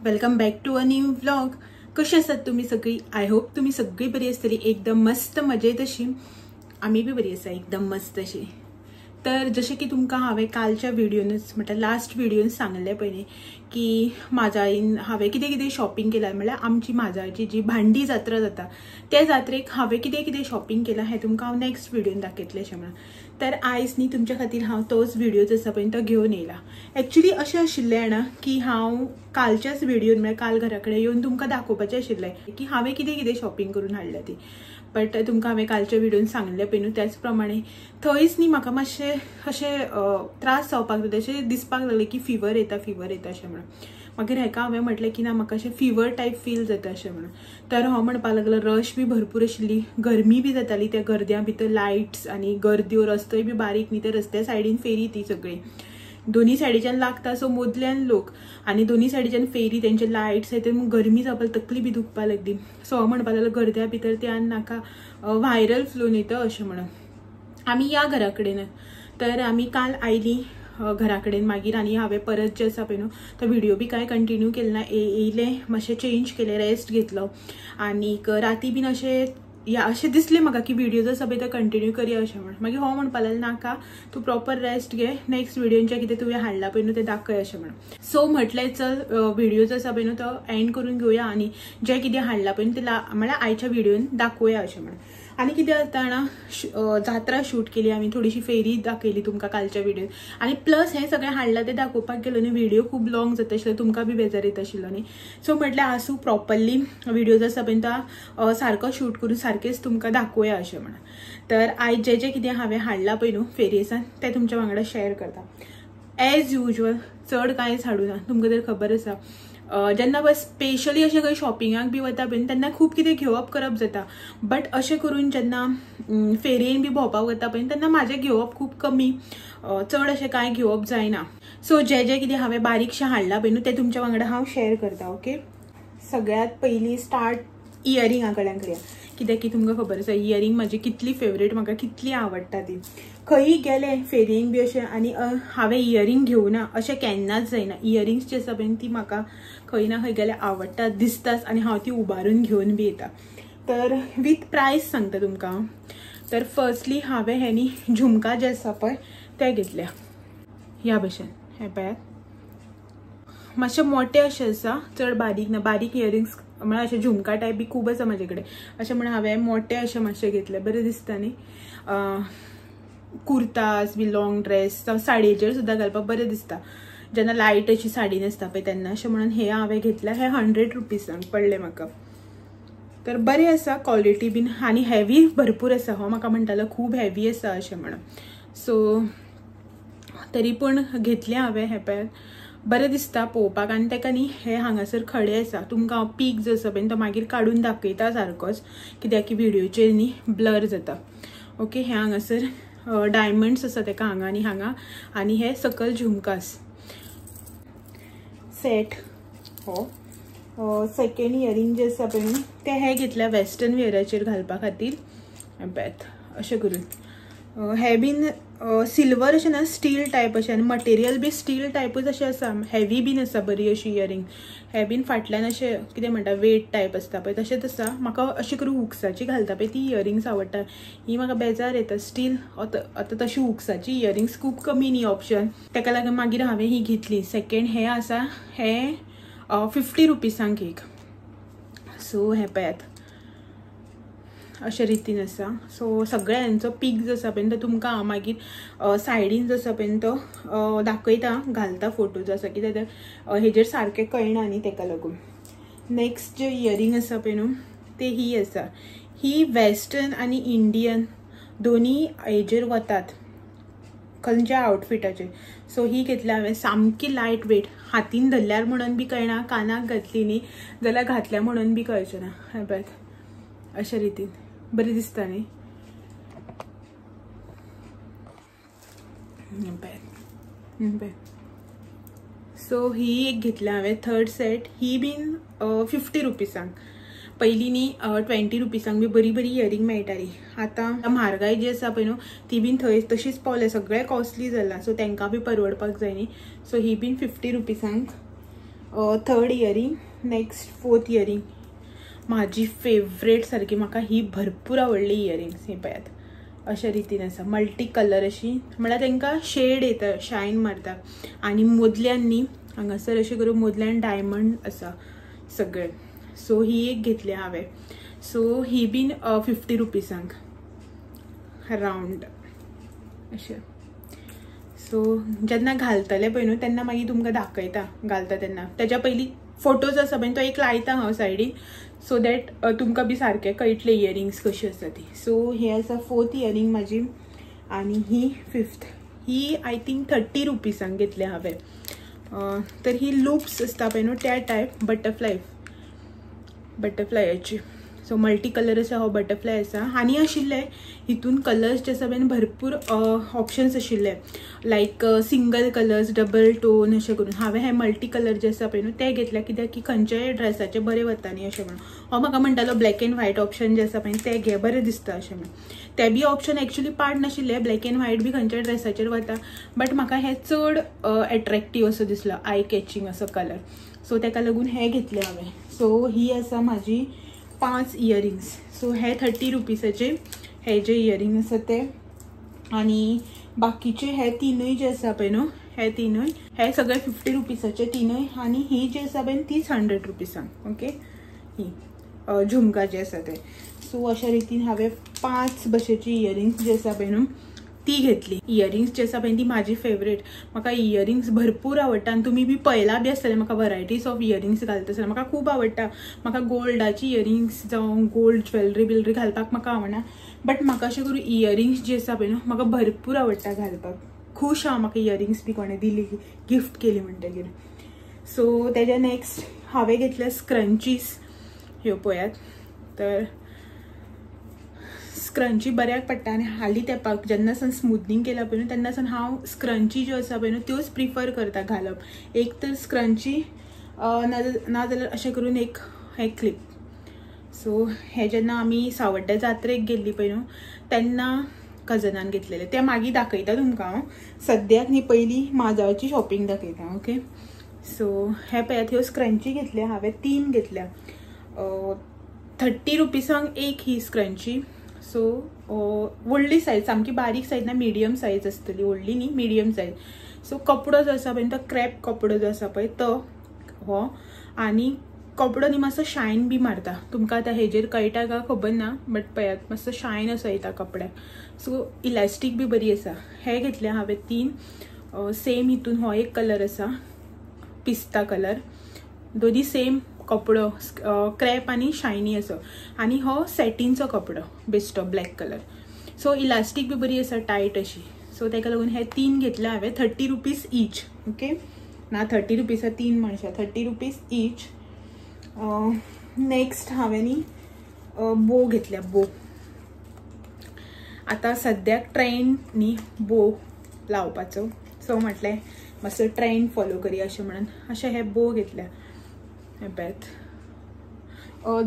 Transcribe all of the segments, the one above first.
Welcome back to a new vlog. कशी आसात तुम्ही सगळी? I hope तुम्ही सगळी बरी आसतली, एकदम मस्त मजेत अशी. आमी बी बरी आसा, एकदम मस्त अशी. तर जशें की तुमकां हांवें कालच्या व्हिडियोनच म्हटल्यार लास्ट व्हिडियोन सांगलें पळय की माजाळीन हांवें कितें कितें शॉपिंग केलां, म्हळ्यार आमची माजाळची जी भांडी जात्रा जाता त्या जात्रेक हांवें कितें कितें शॉपिंग केलां हें तुमकां हांव नेक्स्ट व्हिडियोन दाखयतलें अशें म्हणून. तर आयज न्ही तुमच्या खातीर हांव तोच व्हिडियो जो आसा पळय तो घेवन येयला. एक्चुली अशें आशिल्लें जाणा की हांव कालच्याच व्हिडियोन म्हळ्यार काल घरा कडेन येवन तुमकां दाखोवपाचें आशिल्लें की हांवें कितें कितें शॉपिंग करून हाडल्या ती, बट तुमकां हांवें कालच्या व्हिडियोन सांगलें पळय न्हू त्याच प्रमाणे थंयच न्ही म्हाका मातशें अशें त्रास जावपाक लागले, अशें दिसपाक लागलें की फिवर येता फिवर येता अशें म्हणून. मागीर हेका हांवें म्हटलें की ना म्हाका अशें फिवर टायप फील जाता अशें म्हणून. तर हांव म्हणपाक लागलो रश बी भरपूर आशिल्ली, गरमी बी जाताली त्या गर्द्यां भितर, लायट्स आनी गर्द्यो, रस्तोय बी बारीक न्ही, त्या रस्त्या सायडीन फेरी ती सगळी दोन्ही सायडीच्यान लागता, सो मदल्यान लोक आनी दोन्ही सायडीच्यान फेरी, तेंचे लायट्स ते गरमी जावपाक तकली बी दुखपाक लागली. सो हांव म्हणपाक लागलो गर्द्या भितर ते आनी नाका व्हायरल फ्लू न्ही तो अशें म्हणून. आमी या घरा कडेन, तर आमी काल आयली घरा कडेन, मागीर आनी हांवें परत जे आसा पळय न्हू तो व्हिडियो बी कांय कंटिन्यू केले ना, येयलें मातशें चेंज केलें, रेस्ट घेतलो आनीक राती बीन अशें या अशें दिसलें म्हाका की व्हिडियो जो आसा पळय तो कंटिन्यू करया अशें म्हणून. मागीर हो म्हणपाक लागलो नाका तूं प्रॉपर रेस्ट घे, नेक्स्ट व्हिडियोन जें कितें तुवें हाडलां पळय न्हू तें दाखय अशें म्हणून. सो म्हटलें चल व्हिडियो जो आसा पळय न्हू तो एंड करून घेवया आनी जें कितें हाडलां पळय न्हू तें म्हळ्यार आयच्या व्हिडियोन दाखोवया अशें म्हणून. आनी कितें जाता जाणा, जात्रा शूट केली आमी, थोडीशी फेरी दाखयली तुमकां कालच्या व्हिडियोन आनी प्लस हें सगळें हाडलां तें दाखोवपाक गेलो न्ही व्हिडियो खूब लॉंग जाता आशिल्लो, तुमकां बी बेजार येता आशिल्लो न्ही. सो म्हटलें आसूं प्रॉपरली व्हिडियो जो आसा पळय तो सारको शूट करून सारकेच तुमकां दाखोवया अशें म्हणून. तर आयज जें जें कितें हांवें हाडलां पळय न्हू फेरयेसान तें तुमच्या वांगडा शेअर करता. एज युजल चड कांयच हाडूं ना, तुमकां तर खबर आसा जेन्ना बस स्पेशली अशें खंय शॉपिंगाक बी वता पळय तेन्ना खूब कितें घेवप करप जाता, बट अशें करून जेन्ना फेरयेन बी भोंवपाक वता पळय तेन्ना म्हाजें घेवप खूब कमी, चड अशें कांय घेवप जायना. सो जें जें कितें हांवें बारीकशें हाडलां पळय न्हू तें तुमच्या वांगडा हांव शेअर करता. ओके, सगळ्यांत पयलीं स्टार्ट इयरिंगा कडल्यान करया, कित्याक की तुमकां खबर आसा इयरिंग म्हाजी कितली फेवरेट, म्हाका कितली आवडटा ती. खंयी गेले फेरयेंक बी अशें आनी हांवें इयरिंग घेवना अशें केन्नाच जायना. इयरिंग्स जी आसा पळय ती म्हाका खंय ना खंय गेल्यार आवडटा, दिसताच आनी हांव ती उबारून घेवन बी येता. तर वीथ प्रायस सांगता तुमकां. तर फर्स्टली हांवें हें न्ही झुमका जे आसा पळय ते घेतल्या ह्या भशेन. हें पळयात मातशे मोठे अशें आसा, चड बारीक ना, बारीक इयरिंग्स म्हळ्यार अशें झुमका टायप बी खूब आसा म्हाजे कडेन, अशें म्हणून हांवें मोठे अशें मातशें घेतलें, बरें दिसता न्ही. कुर्तास बी लॉंग ड्रेस जावं साडयेचेर सुद्दां घालपाक बरें दिसता जेन्ना लायट अशी साडी न्हेसता पळय तेन्ना, अशें म्हणून हें हांवें घेतलें. हें 100 रुपीजांक पडलें म्हाका, तर बरें आसा क्वॉलिटी बीन आनी हेवी भरपूर आसा. हो म्हाका म्हणटालो खूब हेवी आसा अशें म्हणून, सो तरी पूण घेतलें हांवें. हें पळय बरें दिसता पळोवपाक आनी ताका न्ही हे हांगासर खडे आसा, तुमकां हांव पीक जो आसा पळय तो मागीर काडून दाखयता सारकोच, कित्याक की व्हिडियोचेर न्ही ब्लर जाता. ओके, हे हांगासर डायमंड्स आसा ताका हांगा आनी हांगा, आनी हे सकल झुमकास सेट. हो सेकंड इयरिंग जे आसा पळय न्हू ते हे घेतल्या वेस्टर्न वेअराचेर घालपा खातीर. पळयात अशें करून हे बीन सिल्वर अशें ना, स्टील टायप अशें आनी मटेरियल बी स्टील टायपूच अशें आसा, हेवी बीन आसा बरी अशी इयरिंग. हे बीन फाटल्यान अशें कितें म्हणटा वेट टायप आसता पळय तशेंच आसा. म्हाका अशें करून हुक्साची घालता पळय ती इयरिंग्स आवडटा, ही म्हाका बेजार येता स्टील. आतां तशी हुक्साची इयरिंग्स खूब कमी न्ही ऑप्शन, ताका लागून मागीर हांवें ही घेतली. सेकेंड हें आसा, हें 50 रुपीसांक एक. सो हें पळयात अशे रितीन आसा. सो सगळ्यांचो पीक जो आसा पळय तो तुमकां हांव मागीर सायडीन जो आसा पळय तो दाखयता, घालता फोटो जो आसा, कित्याक हेजेर सारकें कळना न्ही ताका लागून. नेक्स्ट जे इयरिंग आसा पळय न्हू ते ही आसा. ही वेस्टर्न आनी इंडियन दोनी हेजेर वतात खंयच्या आउटफिटाचेर. सो ही घेतल्या हांवें, सामकी लायट वेट, हातीन धरल्यार म्हणून बी कळना, कानाक घातली न्ही जाल्यार घातल्या म्हणून बी कळचें ना. हें पळयात अशे रितीन बरी दिसता न्ही. सो ही एक घेतल्या हांवें थर्ड सेट, ही बीन 50 रुपीसांक. पयलीं न्ही 20 रुपीसांक बी बरी बरी इयरिंग मेळटाली, आतां म्हारगाय जी आसा पळय न्हू ती बीन थंय तशीच पावल्या, सगळें कॉस्टली जालां, सो तांकां बी परवडपाक जाय न्ही. सो ही बीन 50 रुपीसांक Third earring. Next fourth earring म्हाजी फेवरेट सारकी, म्हाका ही भरपूर आवडली इयरिंग्स. ही पळयात अशा रितीन आसा, मल्टी कलर अशी, म्हळ्यार तांकां शेड येता, शायन मारता. आनी मदल्यान न्ही हांगासर अशें करून मदल्यान डायमंड आसा सगळे. सो ही एक घेतली हांवें. सो ही बीन 50 रुपीसांक रावंड अशें. सो जेन्ना घालतले पळय न्हू तेन्ना मागीर तुमकां दाखयता घालता तेन्ना. तेज्या पयलीं फोटोज आसा पळय तो एक लायता हांव सायडीन, सो that तुमकां बी सारकें कळटलें इयरिंग्स कशी आसा ती. सो हे आसा फोर्थ इयरिंग म्हाजी आनी ही फिफ्थ. ही I think 30 रुपीसांक घेतल्या हांवें. तर ही लूप्स आसता पळय न्हू त्या टायप बटरफ्लाय, बटरफ्लायाची. सो मल्टी कलर आसा, हो बटरफ्लाय आसा. आनी आशिल्ले हितून कलर्स जे आसा पळय भरपूर ऑप्शन्स आशिल्ले, like single colours, double tone अशें करून. हांवें हे मल्टी कलर जे आसा पळय न्हू ते घेतले, कित्याक की खंयच्याय ड्रेसाचे बरे वता न्ही अशें म्हणून. हो म्हाका म्हणटालो ब्लॅक एंड व्हायट ऑप्शन जे आसा पळय ते घे, बरें दिसता अशें म्हणून. ते बी ऑप्शन एक्चुली पाड नाशिल्ले, ब्लॅक एंड व्हायट बी खंयच्याय ड्रेसाचेर वता, बट म्हाका हे चड एट्रेक्टीव असो दिसलो, I catching असो कलर. सो तेका लागून हे घेतले हांवें. सो ही आसा म्हाजी 5 इयरिंग्स. सो हे 30 रुपीसाचे हे जे इयरिंग आसा ते, आनी बाकीचे हे तिनूय जे आसा पळय न्हू हे तिनूय, हे सगळे 50 रुपीसाचे तिनूय. आनी ही जी आसा पळय तीच 100 रुपीसांक. ओके, ही झुमका जे आसा ते. सो अशा रितीन हांवें 5 भशेची इयरिंग्स जे आसा पळय न्हू ती घेतली. इयरिंग्स जे आसा पळय ती म्हाजी फेवरेट. म्हाका इयरिंग्स भरपूर आवडटा आनी तुमी बी पळयला बी आसतलें म्हाका वरायटीज ऑफ इयरिंग्स घालता आसतना म्हाका खूब आवडटा. म्हाका गोल्डाची इयरिंग्स जावं गोल्ड ज्वेलरी बिलरी घालपाक म्हाका आवडना, बट म्हाका अशें करून इयरिंग्स जे आसा पळय न्हू म्हाका भरपूर आवडटा घालपाक. खूश हांव म्हाका इयरिंग्स बी कोणें दिली, गिफ्ट केली म्हणटगीर. सो तेज्या नेक्स्ट हांवें घेतले स्क्रंचीस. ह्यो पळयात, तर स्क्रंची बऱ्याक पडटा. आनी हालीं तेंपाक जेन्ना सान स्मुथनींग केला पळय न्हू तेन्ना सान हांव स्क्रंची ज्यो आसा पळय न्हू त्योच प्रिफर करता घालप. एक तर स्क्रंची ना जाल्यार अशें करून एक हे क्लिप. सो हे जेन्ना आमी सावड्ड्या जात्रेक गेल्ली पळय न्हू तेन्ना कजनान घेतलेले, ते मागीर दाखयता तुमकां हांव. सद्याक न्ही पयलीं माजाळची शॉपिंग दाखयता. ओके, सो हे पळयात ह्यो स्क्रंची घेतल्या हांवें, 3 घेतल्या 30 रुपीसांक एक ही स्क्रंची. सो व्हडली सायज, सामकी बारीक सायज ना, मिडियम सायज आसतली, व्हडली न्ही मिडियम सायज. सो कपडो जो आसा पळय तो क्रॅप कपडो जो आसा पळय तो हो, आनी कपडो न्ही मातसो शायन बी मारता. तुमकां आतां हेजेर कळटा काय खबर ना, बट पळयात मातसो शायन असो येता कपड्याक. सो इलास्टीक बी बरी आसा. हे घेतले हांवें 3. सेम हितून हो एक कलर आसा, पिस्ता कलर, दोनी सेम कपडो, क्रॅप आनी शायनी असो. आनी हो सॅटिनचो कपडो बेश्टो ब्लॅक कलर. सो इलास्टीक बी बरी आसा, टायट अशी. सो ताका लागून हे 3 घेतले हांवें, 30 रुपीज ईच. ओके, ना 30 रुपीसा 3 म्हणशा, 30 रुपीज ईच. नेक्स्ट हांवें न्ही बो घेतल्या. बो आतां सद्याक ट्रेंड न्ही बो लावपाचो, सो म्हटलें मातसो ट्रेंड फॉलो करी अशें म्हणून अशें हे बो घेतल्या. हे पळयात,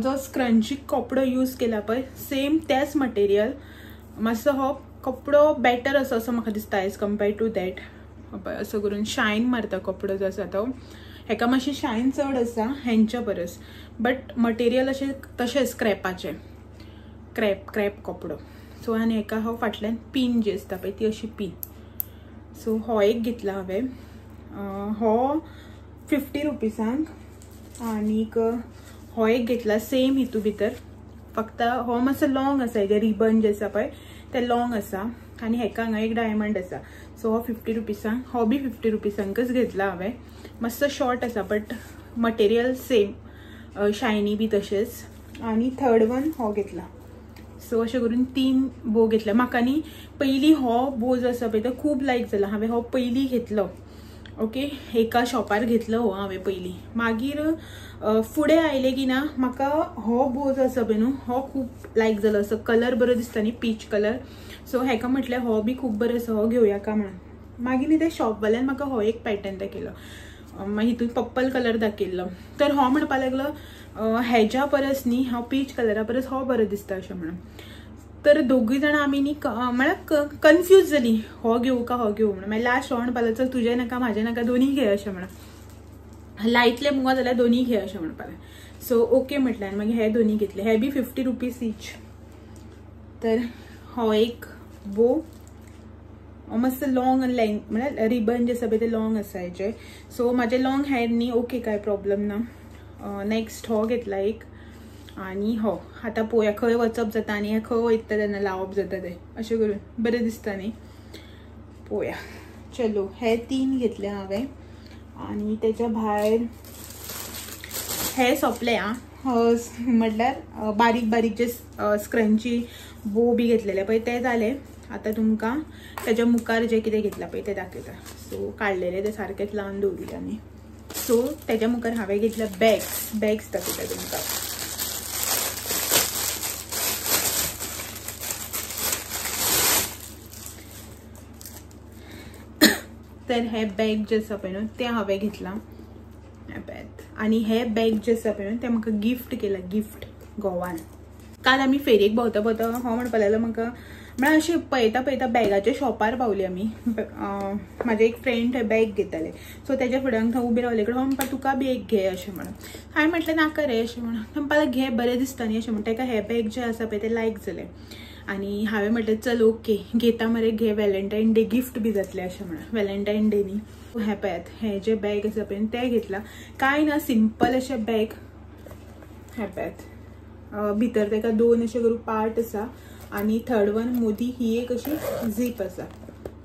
जो स्क्रंची कपडो यूज केला पळय सेम त्याच मटेरियल, मातसो हो कपडो बेटर आसा असो म्हाका दिसता एज कम्पेर्ड टू that. पळय असो करून शायन मारता कपडो जो आसा तो, हेका मातशी शायन चड आसा हेंच्या परस, बट मटेरियल अशें तशेंच क्रॅपाचें, क्रॅप क्रॅप कपडो. सो आनी हेका हो फाटल्यान पीन जी आसता पळय ती अशी पीन. सो हो एक घेतला हांवें, हो 50 रुपीसांक. आनीक हो एक घेतला सेम हितू भितर, फक्त हो मातसो लॉंग आसा, हेजे रिबन जे आसा पळय ते लॉंग आसा, आनी हेका हांगा एक डायमंड आसा. सो हो 50 रुपीसांक, हो बी 50 रुपीसांकच घेतला हांवें. मातसो शॉर्ट आसा बट मटेरियल सेम, शायनी बी तशेंच. आनी थर्ड वन हो घेतला. सो अशें करून 3 बो घेतले म्हाका. न्ही पयलीं हो बो जो आसा पळय तो खूब लायक जाला, हांवें हो पयलीं घेतलो. ओके, एका शॉपार घेतलो हो हांवें पयलीं. मागीर फुडें आयलें की ना म्हाका हो बो जो आसा पळय न्हू हो खूब लायक जालो, असो कलर बरो दिसता न्ही, पीच कलर. सो हेका म्हटलें हो बी खूब बरो आसा, हो घेवया का म्हणून. मागीर न्ही त्या शॉपवाल्यान म्हाका हो एक पॅटर्न दाखयलो, मागीर हितून पर्पल कलर दाखयल्लो. तर हो म्हणपा लागलो हेज्या परस न्ही हो पीच कलरा परस हो बरो दिसता अशें म्हणून. तर दोगूय जाणां आमी न्ही म्हळ्यार कन्फ्यूज जाली, हो घेवं का हो घेवं म्हणून. मागीर लास्ट हो म्हणपा लागलो चल तुजें नाका म्हाजें नाका दोन्ही घे अशें म्हणून. लायतले मुगो जाल्यार दोनी घे अशें म्हणपाक लागलें. सो ओके म्हटलें आनी मागीर हे दोनी घेतले. हे बी 50 रुपीज ईच. तर हो एक बो मस्त लॉंग लेंथ म्हळ्यार रिबन जे आसा पळय ते लॉंग आसा हेजे. सो म्हाजे लॉंग हेर न्ही, ओके काय प्रॉब्लम ना. नेक्स्ट हो घेतला एक आनी हो आतां पळोवया खंय वचप जाता आनी हे खंय वयता तेन्ना लावप जाता ते अशें करून बरें दिसता न्ही, पळोवया. चलो हे 3 घेतले हांवें. आनी तेच्या भायर हे सोंपले आं, म्हटल्यार बारीक बारीक जे स्क्रंची बो बी घेतलेले पळय ते जाले. आतां तुमकां तेच्या मुखार जे कितें घेतलां पळय ते दाखयता. सो काडलेले ते सारकेच लावन दवरिल्ले आनी सो तेच्या मुखार हांवें घेतले बॅग्स. बॅग्स दाखयता तुमकां. तर हे बॅग जे आसा पळय न्हू तें हांवें घेतलां पळयात. आनी हे बॅग जे आसा पळय न्हू तें म्हाका गिफ्ट केलां, गिफ्ट गोवान. काल आमी फेरयेक भोंवता भोंवता हो म्हणपाक लागलो म्हाका, म्हळ्यार अशें पळयता पळयता बॅगाच्या शॉपार पावली आमी. म्हाजे एक फ्रेंड थंय बॅग घेताले, सो तेज्या फुड्यांक थंय उबे रावले कडेन हो म्हणपा तुका बी एक घे अशें म्हणून. हांवें म्हटलें नाका रे अशें म्हणून. म्हणपाक घे बरें दिसता न्ही अशें म्हणून. ताका हे बॅग जे आसा पळय तें लायक जालें आनी हांवें म्हटलें चल ओके घेता मरे घे, व्हॅलेंटायन डे गिफ्ट बी जातलें अशें म्हणून. व्हॅलेंटायन डे न्ही. हें पळयात हें जें बॅग आसा पळय तें घेतलां. कांय ना सिंपल अशें बॅग. हें पळयात भितर ताका 2 अशें करून पार्ट आसा आनी थर्ड वन मोदी ही एक अशी झीप आसा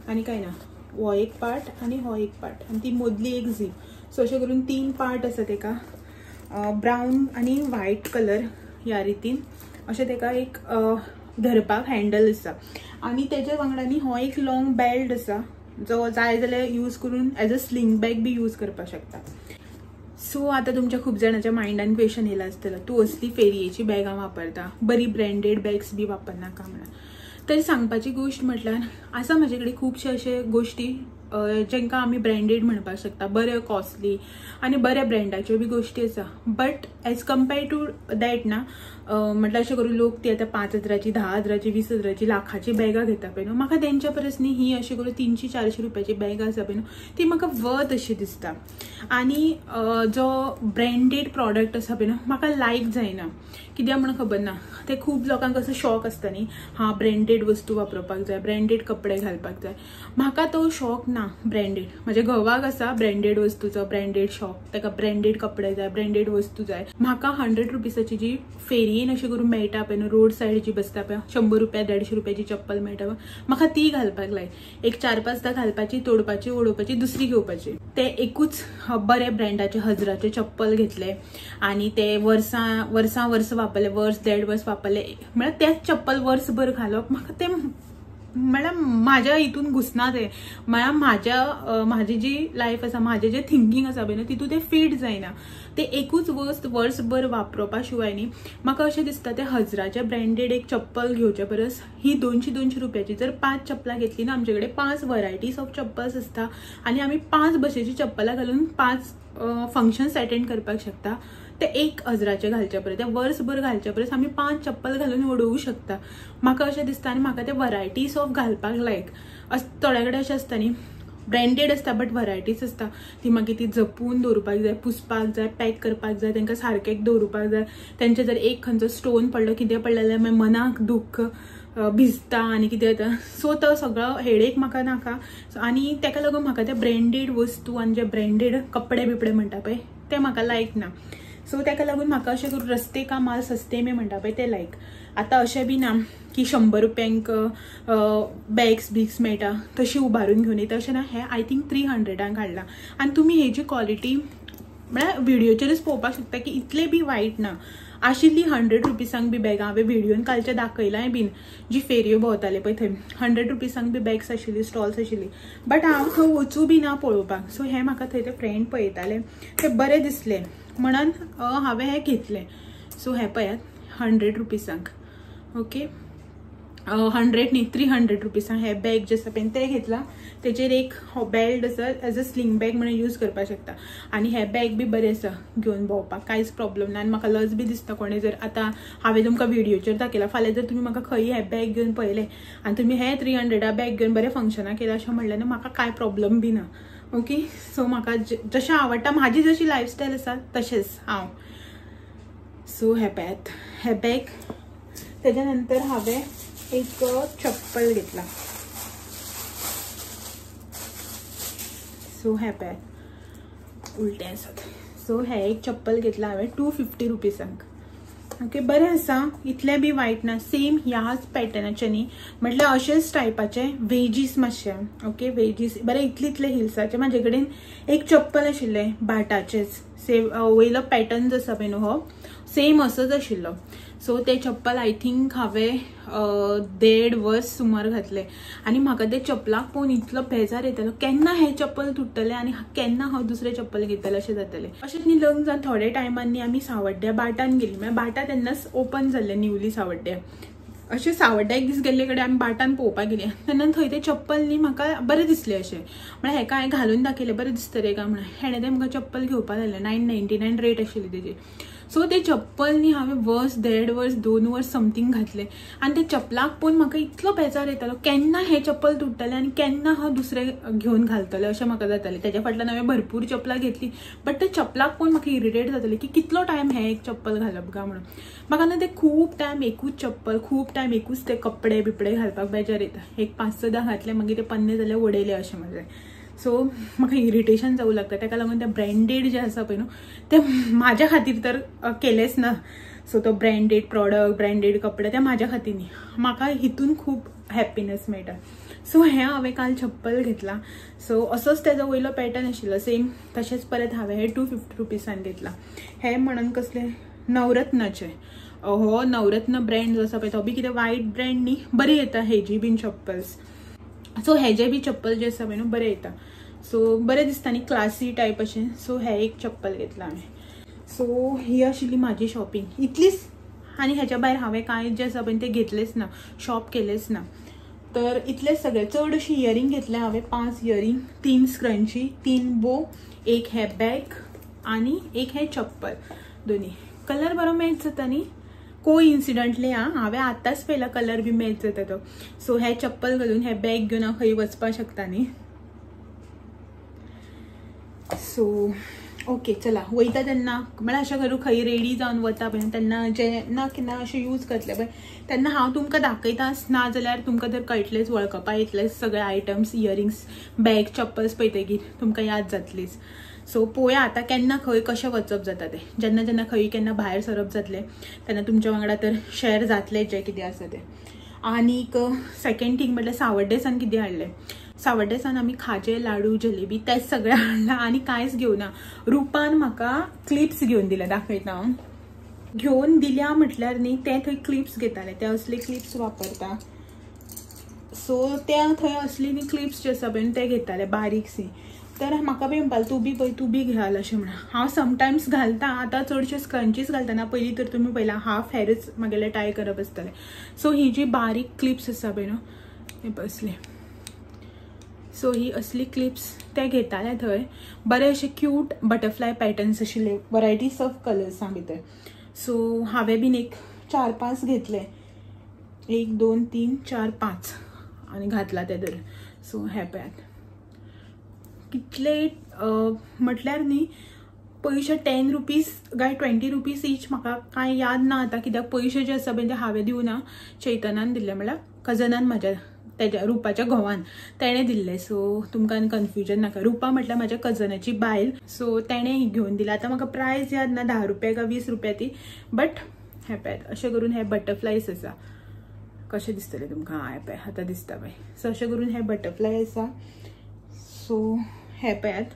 आनी कांय ना, हो एक पार्ट आनी हो एक पार्ट आनी ती मदली एक झीप. सो अशें करून 3 पार्ट आसा ताका. ब्रावन आनी व्हायट कलर ह्या रितीन अशें ताका एक धरपाक हँडल आसा. आनी तेज्या वांगडा न्ही हो एक लॉंग बेल्ट आसा जो जाय जाल्यार यूज करून as a sling bag be use करपाक शकता. सो आतां तुमच्या खूब जाणांच्या मायंडान क्वेश्चन येयला आसतलो, तूं असली फेरयेची बॅगां वापरता, बरी ब्रँडेड बॅग्स बी वापरनाका म्हणून. तर सांगपाची गोश्ट म्हटल्यार आसा म्हाजे कडेन खुबशे अशे गोश्टी जांकां आमी ब्रँडेड म्हणपाक शकता, बऱ्यो कॉस्टली आनी बऱ्या ब्रँडाच्यो बी गोश्टी आसा. But as compare to that ना, म्हटल्यार अशें करून लोक ती आतां 5 हजाराची 10 हजाराची 20 हजाराची लाखाची बॅगां घेता पळय न्हू, म्हाका तेंच्या परस न्ही ही अशें करून 300-400 रुपयाची बॅगां आसा पळय न्हू ती म्हाका वर्थ अशी दिसता. आनी जो ब्रँडेड प्रॉडक्ट आसा पळय न्हू म्हाका लायक जायना, कित्याक म्हणून खबर ना. ते खूब लोकांक असो शॉक आसता न्ही, हा ब्रँडेड वस्तू वापरपाक जाय, ब्रँडेड कपडे घालपाक जाय. म्हाका तो शॉक ना ब्रँडेड. म्हज्या घोवाक आसा ब्रँडेड वस्तूचो ब्रँडेड शॉक, ताका ब्रँडेड कपडे जाय, ब्रँडेड वस्तू जाय. म्हाका 100 रुपीसाची जी फेरयेन अशें करून मेळटा पळय न्हू, रोड सायड जी बसता पळय 100 रुपया 150 रुपयाची चप्पल मेळटा पळय, म्हाका ती घालपाक लाय. एक 4-5 घालपाची, तोडपाची, उडोवपाची, दुसरी घेवपाची. ते एकूच बरे ब्रँडाचे हजराचे चप्पल घेतले आनी ते वर्सां वर्सां वर्स वापरले, वर्स 1.5 वर्स वापरले, म्हळ्यार तेच चप्पल वर्सभर घालप म्हाका ते म्हळ्यार म्हाज्या हितून घुसना ते. म्हळ्यार म्हाज्या म्हाजी जी लायफ आसा, म्हाजें जें थिंकींग आसा पळय न्हू तितून तें फीट जायना. ते एकूच वस्त वर्सभर वापरपा शिवाय न्ही म्हाका अशें दिसता ते हजराचे ब्रँडेड एक चप्पल घेवचे परस ही 200-200 रुपयाची जर 5 चप्पलां घेतली ना, आमचे कडेन 5 वरायटीज ऑफ चप्पल्स आसता आनी आमी 5 भशेची चप्पलां घालून 5 फंक्शन्स अटेंड करपाक शकता. ते 1 हजराचे घालचे परस, ते वर्सभर घालचे परस आमी 5 चप्पल घालून उडोवंक शकता म्हाका अशें दिसता. आनी म्हाका ते वरायटीज ऑफ घालपाक लायक. थोड्या कडेन अशें आसता न्ही ब्रँडेड आसता बट वरायटीज आसता, ती मागीर ती जपून दवरपाक जाय, पुसपाक जाय, पॅक करपाक जाय, तांकां सारकें दवरपाक जाय. तेंचे जर एक खंयचो स्टोन पडलो कितें पडलें जाल्यार मागीर मनाक दुख्ख भिजता आनी कितें जाता. सो तो सगळो हेडेक म्हाका नाका. आनी ताका लागून म्हाका ते ब्रँडेड वस्तू आनी जे ब्रँडेड कपडे बिपडे म्हणटा पळय ते म्हाका लायक ना. सो ताका लागून म्हाका अशें करून रस्ते का माल सस्ते में म्हणटा पळय ते लायक. आतां अशें बी ना की 100 रुपयांक बॅग्स बिग्स मेळटा तशी उबारून घेवन येता अशें ना. हें I think 300 हाडलां आनी तुमी हेजी क्वॉलिटी म्हळ्यार व्हिडियोचेरच पळोवपाक शकता की इतले बी वायट ना आशिल्ली. 100 रुपीसांक बी बॅगां हांवें व्हिडियोन कालचें दाखयलांय बीन, जी फेरयो भोंवताले पळय थंय 100 रुपीसांक बी बॅग्स आशिल्ली, स्टॉल्स आशिल्ली, बट हांव थंय वचूं बी ना पळोवपाक. सो हें म्हाका थंय ते फ्रेंड पळयताले ते बरें दिसलें म्हणून हांवें हें घेतलें. सो हें पळयात 100 रुपीसांक, ओके 100 न्ही 300 रुपीसांक हें बॅग जें आसा पळय तें घेतलां. तेजेर एक हो बेल्ट आसा एज अ स्लिंग बॅग म्हणून यूज करपाक शकता आनी हें बॅग बी बरें आसा घेवन भोंवपाक, कांयच प्रॉब्लम ना. आनी म्हाका लज बी दिसता कोणें जर आतां हांवें तुमकां व्हिडियोचेर दाखयलां, फाल्यां जर तुमी म्हाका खंय हें बॅग घेवन पळयलें आनी तुमी हें 300 बॅग घेवन बरें फंक्शनां केलां अशें म्हणलें न्हू, म्हाका कांय प्रॉब्लम बी ना. ओके सो म्हाका जशें आवडटा म्हाजी जशी लायफस्टायल आसा तशेंच हांव. सो हे पळयात हे बॅग. तेज्या नंतर हांवें एक चप्पल घेतला. सो हे पळयात उलटें आसात. सो हे एक चप्पल घेतला हांवें 250 रुपीजांक. ओके बरें आसा, इतलें बी वायट ना. सेम ह्याच पॅटर्नाचे न्ही, म्हटल्यार अशेंच टायपाचे वेजीस मातशे. ओके वेजीस बरें इतले इतले हिल्साचे. म्हाजे कडेन एक चप्पल आशिल्लें बाटाचेच, सेम वयलो पॅटर्न जो आसा पळय न्हू हो सेम असोच आशिल्लो. सो ते चप्पल I think हांवें 1.5 वर्स सुमार घातलें आनी म्हाका ते चप्पलाक पळोवन इतलो बेजार येतालो, केन्ना हें चप्पल तुट्टलें आनी केन्ना हांव दुसरें चप्पल घेतलें अशें जातलें. अशेंच न्ही लग्न जावन थोडे टायमान न्ही आमी सावड्ड्या बाटान गेली. म्हळ्यार बाटा तेन्नाच ओपन जाल्लें न्यूली सावड्ड्या. अशें सावड्ड्या एक दीस गेल्ले कडेन आमी बाटान पळोवपाक गेली तेन्ना थंय तें चप्पल न्ही म्हाका बरें दिसलें. अशें म्हळ्यार हेका हांवें घालून दाखयलें बरें दिसतलें काय म्हणून, हेणें तें म्हाका चप्पल घेवपाक जालें. 999 रेट आशिल्ली तेजी. सो ते चप्पल न्ही हांवें वर्स 1.5 वर्स 2 वर्स समथींग घातलें आनी ते चप्पलाक पळोवन म्हाका इतलो बेजार येतालो, केन्ना हें चप्पल तुट्टलें आनी केन्ना हांव दुसरें घेवन घालतलें अशें म्हाका जातालें. तेज्या फाटल्यान हांवें भरपूर चप्पलां घेतली, बट ते चप्पलाक पळोवन म्हाका इरिटेट जातालें की कितलो टायम हें एक चप्पल घालप काय म्हणून. म्हाका ना ते खूब टायम एकूच चप्पल, खूब टायम एकूच ते कपडे बिपडे घालपाक बेजार येता. एक 5-6 घातले मागीर ते पन्ने जाल्यार उडयले अशें म्हजें. सो म्हाका इरिटेशन जावं लागता. ताका लागून ते ब्रँडेड जे आसा पळय न्हू ते म्हाज्या खातीर तर केलेंच ना. सो तो ब्रँडेड प्रॉडक्ट, ब्रँडेड कपडे ते म्हाज्या खातीर न्ही, म्हाका हितून खूब हॅप्पीनेस मेळटा. सो हें हांवें काल चप्पल घेतला. सो असोच तेजो वयलो पॅटर्न आशिल्लो सेम तशेंच परत हांवें हें 250 रुपीसान घेतला. हें म्हणून कसलें नवरत्नाचें, हो नवरत्न ब्रँड जो आसा पळय तो बी कितें वायट ब्रँड न्ही, बरी येता हेजी बीन चप्पल्स. सो हेजे बी चप्पल जे आसा पळय न्हू बरें येता. सो बरें दिसता न्ही, क्लासी टायप अशें. सो हें एक चप्पल घेतलां हांवें. सो ही आशिल्ली म्हाजी शॉपिंग इतलीच. आनी हेच्या भायर हांवें कांय जें आसा पळय तें घेतलेंच ना, शॉप केलेंच ना. तर इतलेंच सगळें. चड अशी इयरिंग घेतलें हांवें, 5 इयरिंग, 3 स्क्रंची, 3 बो, एक हे बॅग आनी एक हें चप्पल. दोनी कलर बरो मॅच जाता न्ही, को इन्सिडंटली आं हांवें आतांच पळयला कलर बी मॅच जाता तो. सो हें चप्पल घालून हें बॅग घेवन हांव खंय वचपाक शकता न्ही. सो ओके चला वयता तेन्ना म्हळ्यार अशें करूं खंय रेडी जावन वता पळय तेन्ना जेन्ना केन्ना अशें यूज करतलें पळय तेन्ना हांव तुमकां दाखयताच, ना जाल्यार तुमकां तर कळटलेंच, वळखपा येतलेंच सगळे आयटम्स, इयरिंग्स, बॅग, चप्पल्स पळयतकीर तुमकां याद जातलीच. सो पळोवया आतां केन्ना खंय कशें वचप जाता तें. जेन्ना जेन्ना खंय केन्ना भायर सरप जातलें तेन्ना तुमच्या वांगडा तर शेअर जातलें जें कितें आसा तें. आनीक सेकेंड थींग म्हटल्यार सावड्डेसान कितें हाडलें. सावड्डेसान आमी खाजें, लाडू, जलेबी तेंच सगळें हाडलां आनी कांयच घेवना. रुपान म्हाका क्लिप्स घेवन दिल्या, दाखयता हांव. घेवन दिल्या म्हटल्यार न्ही तें थंय क्लिप्स घेतालें, ते असले क्लिप्स वापरता. सो ते थंय असली न्ही क्लिप्स जे आसा पळय ते घेताले बारीकशी. तर म्हाका बी म्हणपाक तूं बी पळय, तूं बी घाल अशें म्हणा. हांव समटायम्स घालता, आतां चडशे स्क्रंचीस घालतना. पयलीं तर तुमी पयला हाफ हेरच म्हागेले टाय करप आसतालें. सो ही जी बारीक क्लिप्स आसा पळय न्हू हे बसले. सो ही असली क्लिप्स ते घेताले थंय. बरे अशे क्यूट बटरफ्लाय पॅटर्न्स आशिल्ले, वरायटीज ऑफ कलर्स आं भितर. सो हांवें बीन एक 4-5 घेतले, 1 2 3 4 5 आनी घातला ते धरून. सो हे पळयात कितले म्हटल्यार न्ही पयशे 10 रुपीज काय 20 रुपीज ईच, म्हाका कांय याद ना आतां कित्याक पयशे जे आसा पळय ते हांवें दिवना, चैतनान दिल्ले, म्हळ्यार कजनान म्हाज्या तेज्या रुपाच्या घोवान तेणें दिल्लें. सो तुमकां कन्फ्युजन नाका, रुपा म्हटल्यार म्हाज्या कजनाची बायल. सो तेणें घेवन दिलें. आतां म्हाका प्रायस याद ना, 10 रुपया काय 20 रुपया ती, बट हे पळयात अशें करून हे बटरफ्लायज आसा. कशें दिसतलें तुमकां? हें पळय आतां दिसता पळय. सो अशें करून हे बटरफ्लाय आसा. सो हे पळयात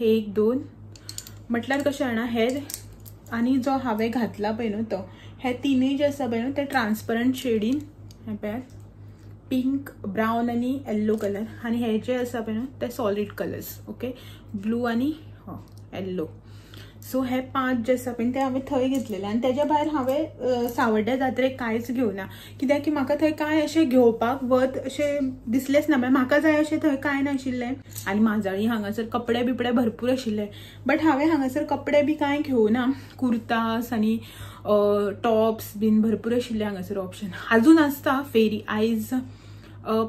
1 2 म्हटल्यार कशें जाणा, हे आनी जो हांवें घातला पळय न्हू तो, हे तिनूय जे आसा पळय न्हू ते ट्रान्सपरंट शेडीन, हे पळयात पिंक, ब्रावन आनी येल्लो कलर, आनी हे जे आसा पळय न्हू ते सॉलीड कलर्स, ओके, ब्लू आनी हो येल्लो. सो हे 5 जे आसा पळय ते हांवें थंय घेतलेले. आनी तेज्या भायर हांवें सावड्ड्या जात्रेक कांयच घेवना, कित्याक की म्हाका थंय कांय अशें घेवपाक वत अशें दिसलेंच ना. म्हळ्यार म्हाका जाय अशें थंय कांय नाशिल्लें. आनी माजाळी हांगासर कपडे बिपडे भरपूर आशिल्ले, बट हांवें हांगासर कपडे बी कांय घेवना. कुर्तास आनी टॉप्स बीन भरपूर आशिल्ले हांगासर ऑप्शन. आजून आसता फेरी, आयज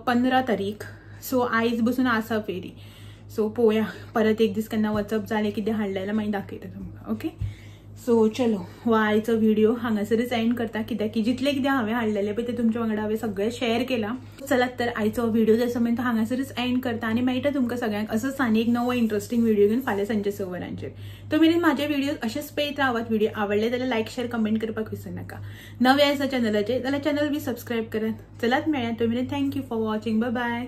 15 तारीख, सो आयज बसून आसा फेरी. सो पळोवया परत एक दीस केन्ना वचप जालें कितें हाडलें जाल्यार मागीर दाखयता तुमकां. ओके सो चलो हो आयचो व्हिडिओ हांगासरच एंड करता, कित्याक की जितले कितें हांवें हाडलेलें पळय तें तुमच्या वांगडा हांवें सगळें शेअर केलां. चलात तर आयचो व्हिडिओ जसो मेरेन तो हांगासरच एंड करता आनी मेळटा तुमकां सगळ्यांक असोच आनी एक नवो इंट्रस्टिंग व्हिडिओ घेवन फाल्यां सांजचे 6 वरांचेर. तो मेरेन म्हाजे व्हिडिओ अशेच पळयत रावात. व्हिडिओ आवडले जाल्यार लायक शेअर कमेंट करपाक विसरनाका. नवे आसा चॅनलाचेर जाल्यार चॅनल बी सबस्क्रायब करात. चलात मेळया, तो मेरेन thank you for watching. Bye bye.